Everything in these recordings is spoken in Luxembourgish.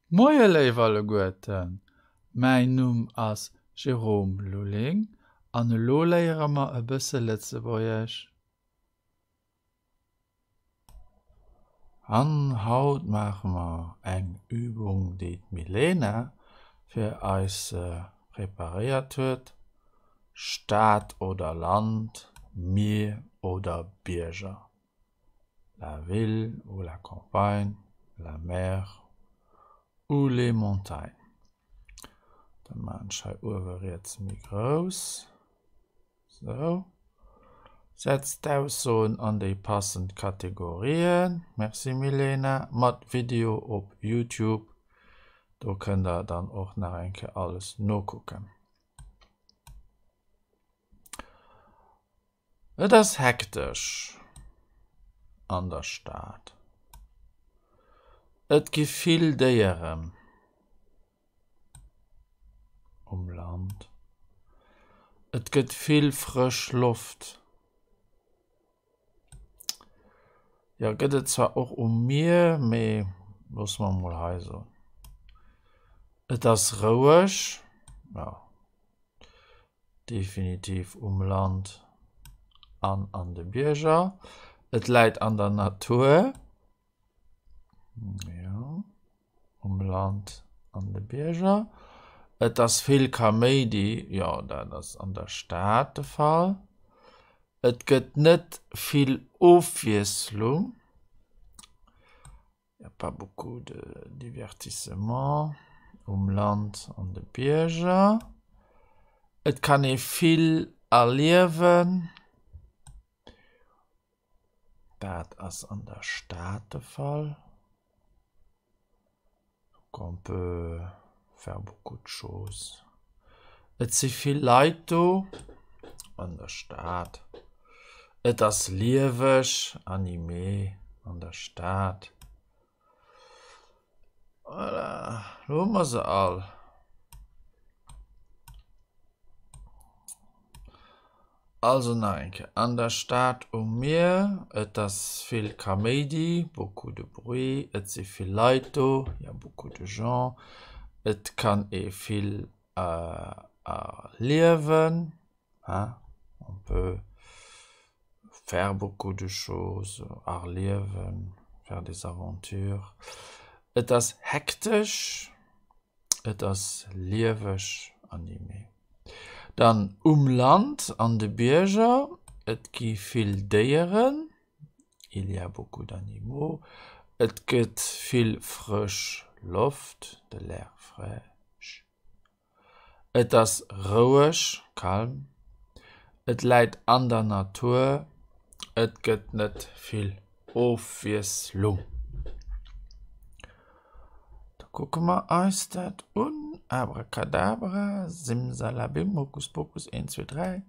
Moie léif alleguerten, mäin Numm ass Jérôme Lulling an elo léiere mer e bësse Lëtzebuergesch. An haut maache mer eng Übung, déi d'Milena fir eis preparéiert huet, Stad oder Land, Mier oder Bierger. La ville ou la campagne, la mer ou les montagnes. Da maachen ech hei uewe riets méi grouss. Sou. Setzt d'Aussoen an déi passend Kategorien. Merci Milena. Mat Video op Youtube. Do kënnt der dann och nach eng Kéier alles nokucken. Et ass hektesch an der Stad. Et gi vill Déieren um Land. Et gëtt vill frësch Loft. Jo, gëtt et zwar och um Mier, mee loosse mer emol hei soen. Et ass roueg, jo. Definitiv um Land an an de Bierger. Et läit an der Natur. Jo, um Land an de Bierger. Et ass vill Kaméidi. Jo, dat ass an der Stad de Fall. Et gëtt net vill Ofwiesslung. Y a pas beaucoup de divertissement um Land an de Bierger. Et kann ee vill erliewen. Dat ass an der Stad de Fall. Donc on peut faire beaucoup de choses. Et si vill Leit do an der Stad. Et ass lieweg, animé an der Stad. Voilà, lo hu mer se all. Also nach eng Kéier, An der Stad um Mier, et ass vill Kaméidi, beaucoup de bruit, et si vill Leit do, il y a beaucoup de gens, et kann ee vill erliewen, hein, on peut faire beaucoup de choses, erliewen, faire des aventures, et ass hektesch. Et ass lieweg, animé. Dann um Land an de Bierger, et gi vill Déieren, il y a beaucoup d'animaux, et gëtt vill frësch Loft, de l'air fraîche, et ass roueg, calme, et läit an der Natur, et gëtt net vill Ofwiesslung. Da kucke mer eis dat un. Abracadabra, simsalabim, hokuspokus, 1, 2, 3.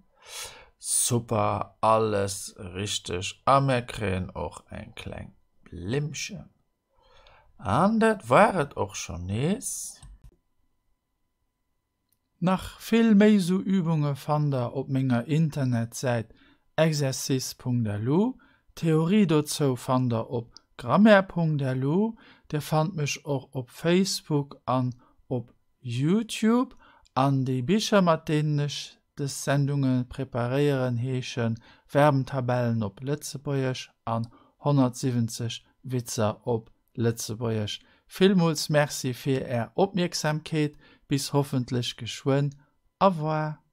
Super, alles richteg. A mir kréien och eng kleng Blimmchen. An dat war et och schonn nees. Nach vill méi sou Übunge fannt der op menger Internetsäit exercice.lu. D'Theorie dozou fannt der op grammaire.lu. Dir fannt mech och op Facebook an op Youtube. An déi Bicher mat deenen ech dës Sendunge preparéieren heeschen Verbentabellen op Lëtzebuergesch an 170 Witzer op Lëtzebuergesch. Villmools Merci fir Är Opmierksamkeet. Bis hoffentlech geschwënn. Au revoir.